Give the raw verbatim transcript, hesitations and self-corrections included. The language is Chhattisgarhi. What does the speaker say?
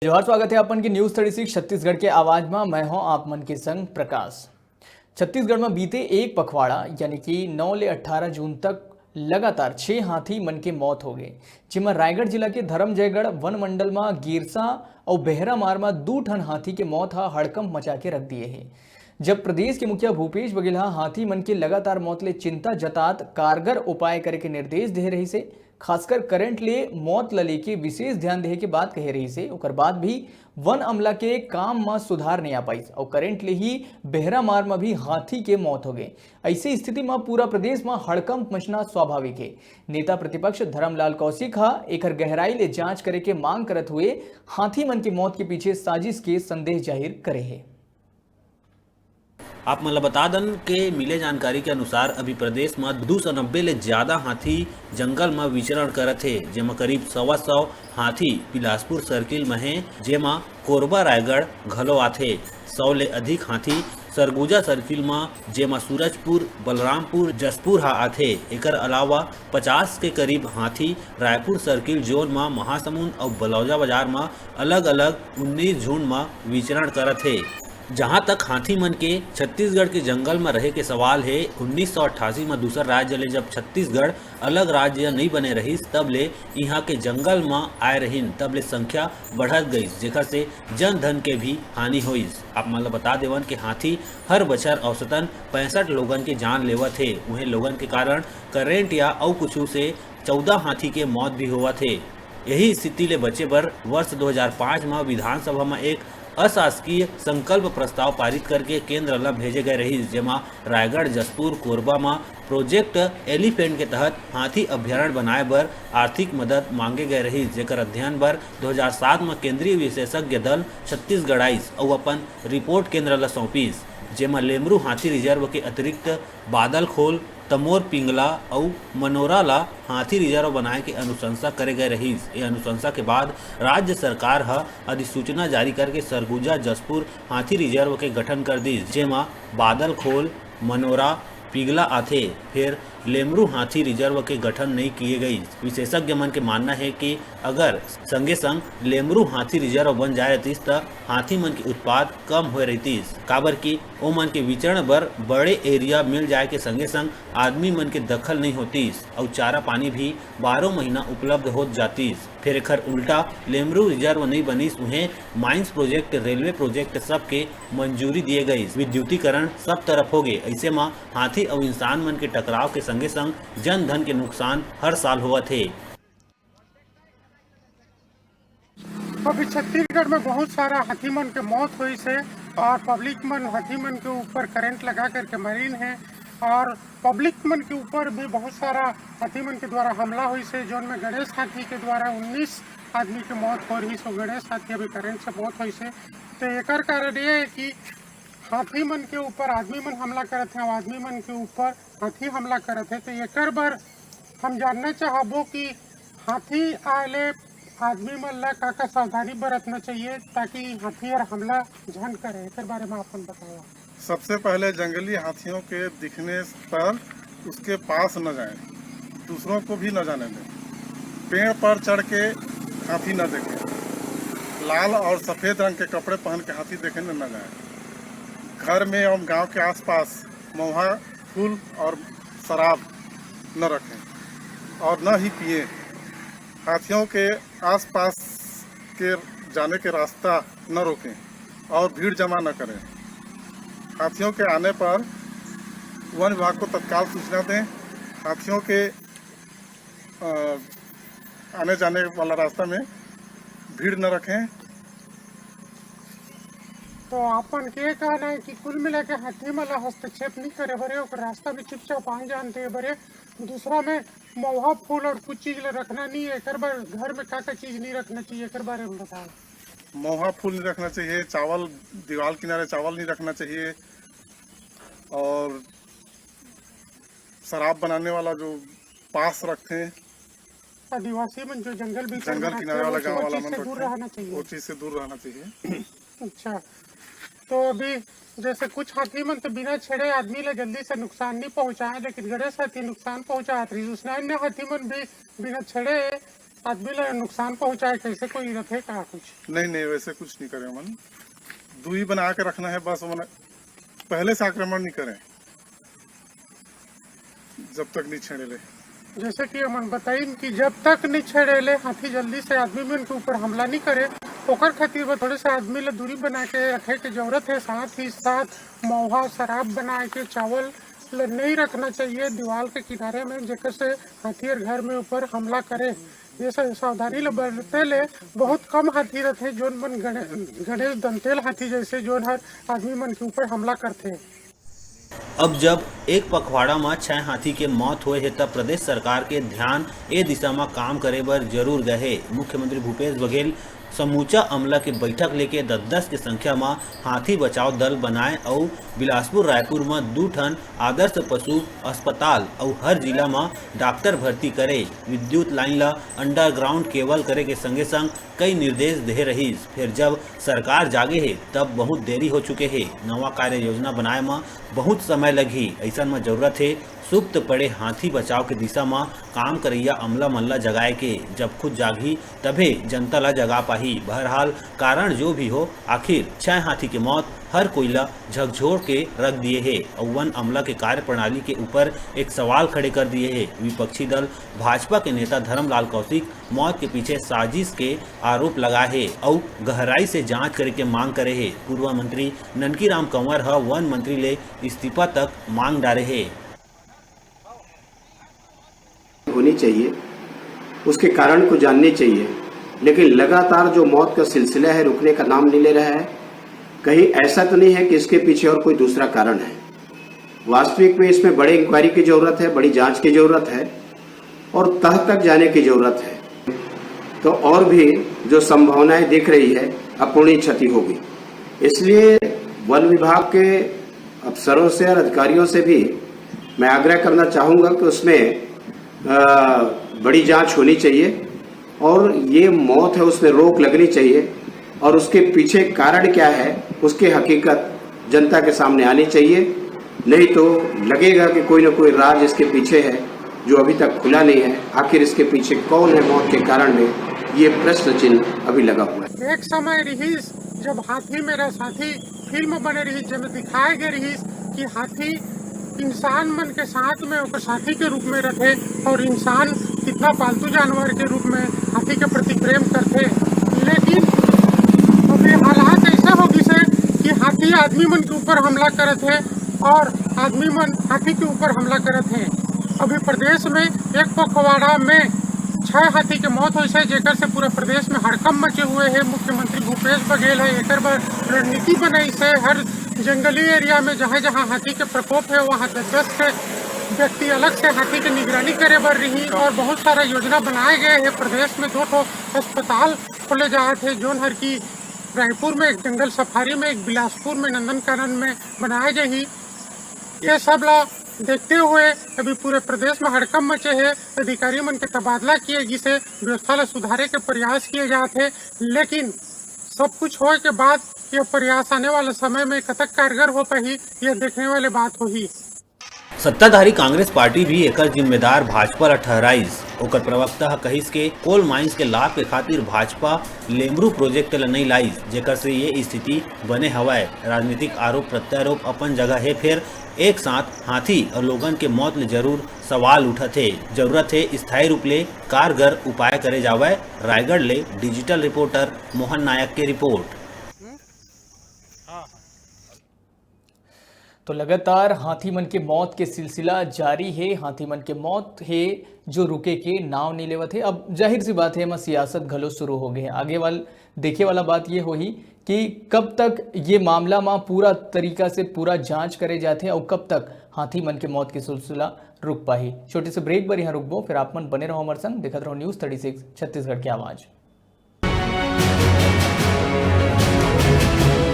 जोहार, स्वागत है अपन के न्यूज़ थर्टी सिक्स छत्तीसगढ़ के आवाज में। मैं हूं आप मन के संग प्रकाश। छत्तीसगढ़ में बीते एक पखवाड़ा यानी कि नौ ले अठारह जून तक लगातार छह हाथी मन के मौत हो गए, जेमा रायगढ़ जिला के धरमजयगढ़ वन मंडल में गेरसा अउ बेहरामार में दू ठन हाथी के मौत ह हड़कंप मचा के रख दिए हे। जब प्रदेश के मुखिया भूपेश बघेल ह हाथी मन के लगातार मौत ले चिंता जतात कारगर उपाय करे के निर्देश दे रहिस हे, खासकर करंट ले मौत ल लेके विशेष ध्यान देहे के बात कहे रहिस हे, ओकर बाद भी वन अमला के काम म सुधार नइ आ पाइस अउ करंट ले ही बेहरामार म भी हाथी के मौत हो गए। ऐसी स्थिति म पूरा प्रदेश म हड़कंप मचना स्वाभाविक हे। नेता प्रतिपक्ष धर्मलाल कौशिक ह एकर गहराई ले जांच करे के मांग करत हुए हाथी मन के मौत के पीछे साजिश के संदेश जाहिर करे हे। आप मन ल बता दन के मिले जानकारी के अनुसार अभी प्रदेश म दू सौ नब्बे ले ज्यादा हाथी जंगल म विचरण करत हे, जेमा करीब सवा सौ हाथी बिलासपुर सर्किल म हे, जेमा कोरबा रायगढ़ घलो आथे। सौ ले अधिक हाथी सरगुजा सर्किल म, जेमा सूरजपुर, बलरामपुर, जशपुर ह आथे। एकर अलावा पचास के करीब हाथी रायपुर सर्किल जोन म महासमुंद अउ बलौजा बाजार म अलग-अलग उन्नीस झुंड म विचरण करत हे। जहां तक हाथी मन के छत्तीसगढ़ के जंगल म रहे के सवाल हे, उन्नीस सौ अट्ठासी म दूसर राज्य ले जब छत्तीसगढ़ अलग राज्य नइ बने रहिस, तब ले इहां के जंगल म आए रहिन, तब ले संख्या बढ़त गइस, जेकर से जन धन के भी हानि होइस। आप मन ल बता देवन कि हाथी हर बछर औसतन पैंसठ लोगन के जान लेवत हे। उहें लोगन के कारण करंट या अउ कुछु से चौदह हाथी के मौत भी होवत हे। यही स्थिति ले बचे बर वर्ष दो हज़ार पाँच म विधानसभा म एक अशासकीय संकल्प प्रस्ताव पारित करके केंद्र ल भेजे गए रहिस, जेमा रायगढ़, जशपुर, कोरबा म प्रोजेक्ट एलिफेंट के तहत हाथी अभ्यारण्य बनाए बर आर्थिक मदद मांगे गए रहिस, जेकर अध्ययन बर दो हज़ार सात म केंद्रीय विशेषज्ञ दल छत्तीसगढ़ आइस अउ अपन रिपोर्ट केंद्र ल सौंपिस, जेमा लेमरू हाथी रिजर्व के अतिरिक्त बादलखोल, तमोर पिंगला अउ मनोरा ला हाथी रिजर्व बनाए के अनुशंसा करे गए रहिस। ए अनुशंसा के बाद राज्य सरकार ह अधिसूचना जारी करके सरगुजा जशपुर हाथी रिजर्व के गठन कर दिस, जेमा बादलखोल, मनोरा, पिगला आथे। फेर लेमरू हाथी रिजर्व के गठन नइ किए गइस। विशेषज्ञ मन के मानना हे कि अगर संगे संग लेमरू हाथी रिजर्व बन जाए रहितिस, त हाथी मन के उत्पात कम होए रहितिस, काबर कि ओमन के विचरण बर बड़े एरिया मिल जाए के संगे संग आदमी मन के दखल नइ होतिस अउ चारा पानी भी बारह महीना उपलब्ध होत जातिस। फेर एखर उल्टा लेमरू रिजर्व नइ बनिस, उहें माइंस प्रोजेक्ट, रेलवे प्रोजेक्ट सब के मंजूरी दिए गइस। विद्युतीकरण सब तरफ होगे। अइसे म हाथी अउ इंसान मन के टकराव के संगे संग जन धन के नुकसान हर साल होवत हे। अभी छत्तीसगढ़ में बहुत सारा हाथी मन के मौत होइस हे और पब्लिक मन हाथी मन के ऊपर करंट लगा करके मरिन हे और पब्लिक मन के ऊपर भी बहुत सारा हाथी मन के द्वारा हमला होइस हे, जोन में गणेश हाथी के द्वारा उन्नीस आदमी के मौत हो रहिस हे। गणेश हाथी अभी करंट से मौत होइस हे। तो एकर कारण ये है कि हाथी मन के ऊपर आदमी मन हमला करत हे, आदमी मन के ऊपर हाथी हमला करत हे। तो एकर बर हम जानना चाहबो कि हाथी आए ले आदमी मन ला का का सावधानी बरतना चाहिए, ताकि हाथी हर हमला झन करे, एकर बारे में अपन बताओ। सबसे पहले जंगली हाथियों के दिखने पर उसके पास न जाएं, दूसरों को भी न जाने दें। पेड़ पर चढ़ के हाथी न देखें। लाल और सफेद रंग के कपड़े पहन के हाथी देखने न जाएं। घर में एवं गांव के आसपास महुआ फूल और शराब न रखें और न ही पिएं। हाथियों के आसपास के जाने के रास्ता न रोकें और भीड़ जमा न करें। हाथियों के आने पर वन विभाग को तत्काल सूचना दें। हाथियों के, अ, आने जाने वाला रास्ता में भीड़ न रखें। तो आपन के कहना है कि कुल मिला के हाथी मन ला हस्तक्षेप नहीं करे बरे, ओकर रास्ता भी चुपचाप आन जान दे बरे। दूसरा में महुआ फूल और कुछ चीज ला रखना नहीं है, एकर बर घर में का का चीज नहीं रखना चाहिए, एकर बारे में बताओ। महुआ फूल नहीं रखना चाहिए, चावल, दीवार किनारे चावल नहीं रखना चाहिए, और शराब बनाने वाला जो पास रखते हैं, आदिवासी मन जो जंगल बीच जंगल में किनारे रहते हैं, वाला वो गांव वाला चीज मन से दूर रखते हैं, रहना चाहिए। वो चीज से दूर रहना चाहिए। अच्छा, तो अभी जैसे कुछ हाथी मन तो बिना छेड़े आदमी ला जल्दी से नुकसान नहीं पहुंचाए, लेकिन गणेश हाथी नुकसान पहुंचात रही, उसने अन्य हाथी मन भी बिना छेड़े आदमी ला नुकसान पहुंचाए, कैसे कोई रथे का कुछ? नहीं, नहीं, वैसे कुछ नहीं करे मन। दूरी बना के रखना है बस, मन पहले से आक्रमण नहीं करें जब तक नहीं छेड़े ले। जैसे कि हमन बताइन कि जब तक नहीं छेड़े ले, हाथी जल्दी से आदमी मन के ऊपर हमला नहीं करे, ओकर खातिर बर थोड़े से आदमी ला दूरी बना के रखे के जरूरत है। साथ ही साथ मौहा शराब बनाए के चावल ला नहीं रखना चाहिए दीवार के किनारे में, जेकर से हाथी हर घर में ऊपर हमला करे। ये सब सावधानी ले बरते ले बहुत कम हाथी रथे, जोन मन गणे-, गणेश दंतेल हाथी जैसे, जोन हर आदमी मन के ऊपर हमला करथे। अब जब एक पखवाड़ा म छह हाथी के मौत होए हे, तब प्रदेश सरकार के ध्यान ए दिशा म काम करे बर जरूर गए हे। मुख्यमंत्री भूपेश बघेल समूचा अमला के बैठक लेके दस दस के संख्या म हाथी बचाव दल बनाए अउ बिलासपुर रायपुर म दू ठन आदर्श पशु अस्पताल अउ हर जिला म डॉक्टर भर्ती करे, विद्युत लाइन ल अंडरग्राउंड केबल करे के संगे संग कई निर्देश देहे रहिस। फेर जब सरकार जागे हे, तब बहुत देरी हो चुके हे। नवा कार्य योजना बनाए म बहुत समय लगही। अइसन म जरूरत हे सुप्त पड़े हाथी बचाव के दिशा म काम करइया अमला मन ल जगाए के। जब खुद जागही, तभे जनता ल जगा पाही। बहरहाल, कारण जो भी हो, आखिर छह हाथी के मौत हर कोई ल झकझोर के रख दिए हे अउ वन अमला के कार्यप्रणाली के ऊपर एक सवाल खड़े कर दिए हे। विपक्षी दल भाजपा के नेता धर्मलाल कौशिक मौत के पीछे साजिश के आरोप लगाए हे अउ गहराई से जांच करे के मांग करे हे। पूर्व मंत्री ननकी राम कंवर ह वन मंत्री ले इस्तीफा तक मांग डारे हे। होनी चाहिए, उसके कारण को जानने चाहिए, लेकिन लगातार जो मौत का सिलसिला है, रुकने का नाम नहीं ले रहा है। कहीं ऐसा तो नहीं है कि इसके पीछे और कोई दूसरा कारण है? वास्तविक में इसमें बड़े इंक्वायरी की जरूरत है, बड़ी जांच की जरूरत है और तह तक जाने की जरूरत है। तो और भी जो संभावनाएं दिख रही है, अपूर्णीय क्षति होगी। इसलिए वन विभाग के अफसरों से और अधिकारियों से भी मैं आग्रह करना चाहूँगा कि उसमें बड़ी जांच होनी चाहिए और ये मौत है, उसमें रोक लगनी चाहिए और उसके पीछे कारण क्या है, उसकी हकीकत जनता के सामने आनी चाहिए। नहीं तो लगेगा कि कोई ना कोई राज इसके पीछे है जो अभी तक खुला नहीं है। आखिर इसके पीछे कौन है, मौत के कारण में, ये प्रश्न चिन्ह अभी लगा हुआ है। एक समय रिहिस जब हाथी मेरा साथी फिल्म बने रहिस, जेमे दिखाए गए रहिस कि हाथी इंसान मन के साथ में ओकर साथी के रूप में रथे और इंसान कितना पालतू जानवर के रूप में हाथी के प्रति प्रेम करथे। लेकिन अभी हालात ऐसा हो गिस हे कि हाथी आदमी मन के ऊपर हमला करत हे और आदमी मन हाथी के ऊपर हमला करत हे। अभी प्रदेश में एक पखवाड़ा में छह हाथी के मौत होइस हे, जेकर से पूरा प्रदेश में हड़कंप मचे हुए हे। मुख्यमंत्री भूपेश बघेल हे एकर बर रणनीति बनाइस हे। हर जंगली एरिया में जहां जहां हाथी के प्रकोप हे, वहां दस दस के व्यक्ति अलग से हाथी के निगरानी करे बर रही और बहुत सारा योजना बनाए गए हे। प्रदेश में दो ठो अस्पताल खोले जात हे, जोन हर की रायपुर में एक जंगल सफारी में, एक बिलासपुर में, नंदनकानन में बनाए जाही। ये सब ला देखते हुए अभी पूरे प्रदेश में हड़कंप मचे हे। अधिकारी मन के तबादला किए गिस हे, व्यवस्था ला सुधारे के प्रयास किए जात हे, लेकिन सब कुछ होए के बाद यह प्रयास आने वाला समय में कतक कारगर हो पाही, यह देखने वाले बात होही। सत्ताधारी कांग्रेस पार्टी भी एकर जिम्मेदार भाजपा ल ठहराइस। ओकर प्रवक्ता ह कहिस के कोल माइंस के लाभ के खातिर भाजपा लेमरू प्रोजेक्ट ल नइ लाइस, जेकर से ये स्थिति बने हवय। राजनीतिक आरोप प्रत्यारोप अपन जगह हे, फेर एक साथ हाथी अउ लोगन के मौत ले जरूर सवाल उठत हे। जरूरत हे स्थायी रूप ले कारगर उपाय करे जावय। रायगढ़ ले डिजिटल रिपोर्टर मोहन नायक के रिपोर्ट। तो लगातार हाथी मन के मौत के सिलसिला जारी हे। हाथी मन के मौत हे जो रुके के नाव नहीं लेवत हे। अब जाहिर सी बात हे, एमा सियासत घलो शुरू हो गए हे। आगे वाल देखे वाला बात ये होही कि कब तक ये मामला मा पूरा तरीका से पूरा जांच करे जाथे अउ कब तक हाथी मन के मौत के सिलसिला रुक पाही। छोटे से ब्रेक बर यहाँ रुकबो, फिर आप मन बने रहो हमारे संग, देखत रहो न्यूज थर्टी सिक्स छत्तीसगढ़ की आवाज़।